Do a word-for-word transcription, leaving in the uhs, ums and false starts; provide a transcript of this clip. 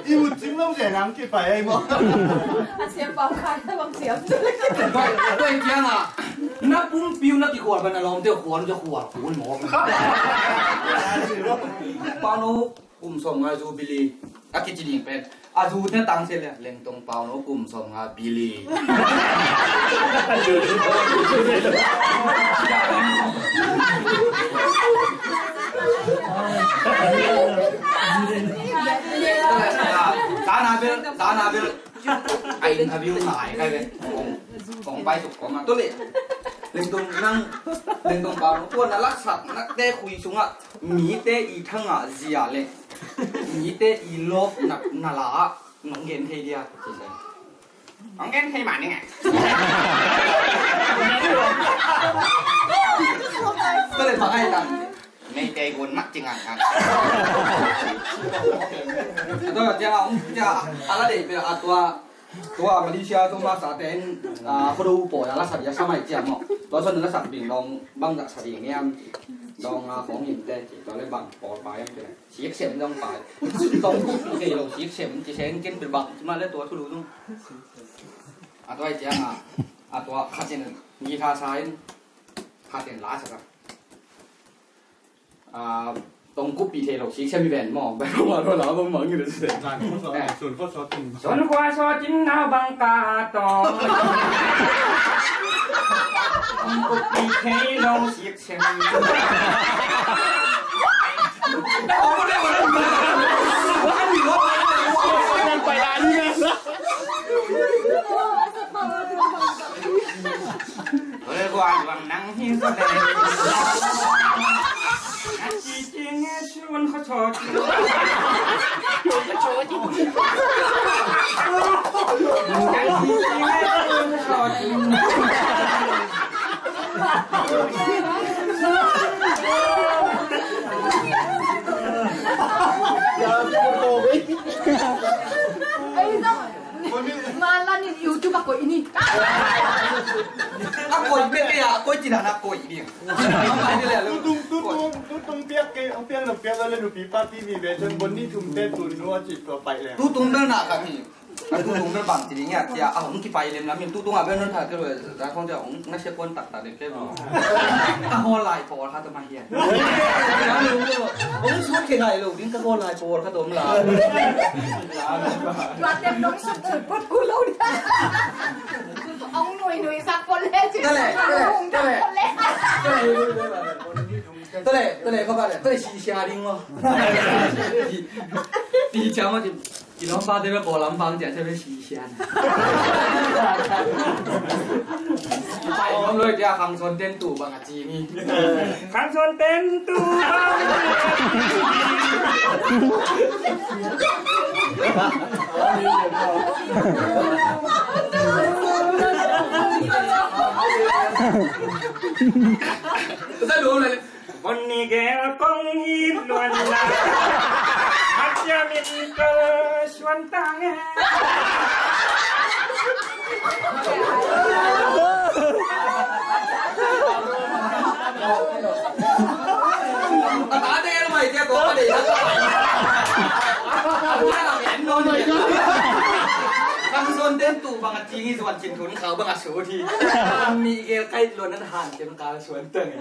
Ih, ut cing lo zen ang kipai ai maw? A siam pau khai na bang siam. Tua, tua ciang ah, na pumpi uh na kikhual ban a lawmte uh khual uh cia khual kun maw. Pau no kum sawm nga Jubilee a kici ding pen. A zu te tang sia le Lengtong Pau no kum sawm nga Billy. Zana bel, zana bel. A interview ngai kai ve. Kong, kong pai suk kong a. Tu le. Lengtong nang, Lengtong Pau no. Tua na laksat, na te khui sungah. Mite i thangah zia le. Mite i lawp na, na la. Nong gen thei dia. Nong gen thei mah ning a. Ka le bang ai tang. Meitei gun mak ci ngai ngai. Tua cia, cia, a la dei pe a tua, tua Malaysia tua masa ten, a, khodo po ya la sa dia sa mai cia mo. Tua son la sa ding dong bang sa ding niam. Dong a khong in te ci tua le bang po pa yam te. Sik sem dong pa. Dong ku kei lo sik sem ci sen ken pe bang ci ma le tua thu lu dong. A tua ai cia a, a tua khatin guitar sa in khatin la sa ka. A, tong kup pi thei lo sik sem i ven maw. Bai ko ma lo la bang mang i le se. Sun ko so tin. Sun ko so tin na bang ka to. Tong kup pi thei lo sik sem. Malan in YouTube a koih ni. A koih bek kei a, koih cina na koih ding. Tutung, tutung, tutung piak kei, ang piak na piak la le nupi pa T V ve cun bon ni thum te tun nu a cih tua paih le. Tutung bel na ka hi. A tutung bel bang ci ding ia cia a hong kipai lem lam in tutung a bel non tha ke lo ta khong cia hong na sia kuan tak tak dek ke lo. Ka hawl lai pawl kha tua mah hian. Hong sut khe ngai lo ding ka hawl lai pawl kha tua om la. Tua tem dong sut sut pot ku lo dia. Hong nui nui sak pot le ci. Tale, tale, tale. Tale, tale, kau kale, tale si sia ding mo. Ti cia mo ci. Ki lawm pa te bek Kawlram pa ang ciah ciah bek si sian. Pai nuam loi tia Khang Sawn ten tu bang a ci ni. Khang Sawn ten tu bang a ci ni. Sa duh lai. Kon ni gel kong hi luan na. Hacia min ka suan tang e. Ka ta de mai dia ko ka de. Ka ta de mai dia. Khang Sawn ten tu bang a ci ngi zuan cin thun khau bang a su thi. Kon ni gel kai luan na han cem ka suan tang e.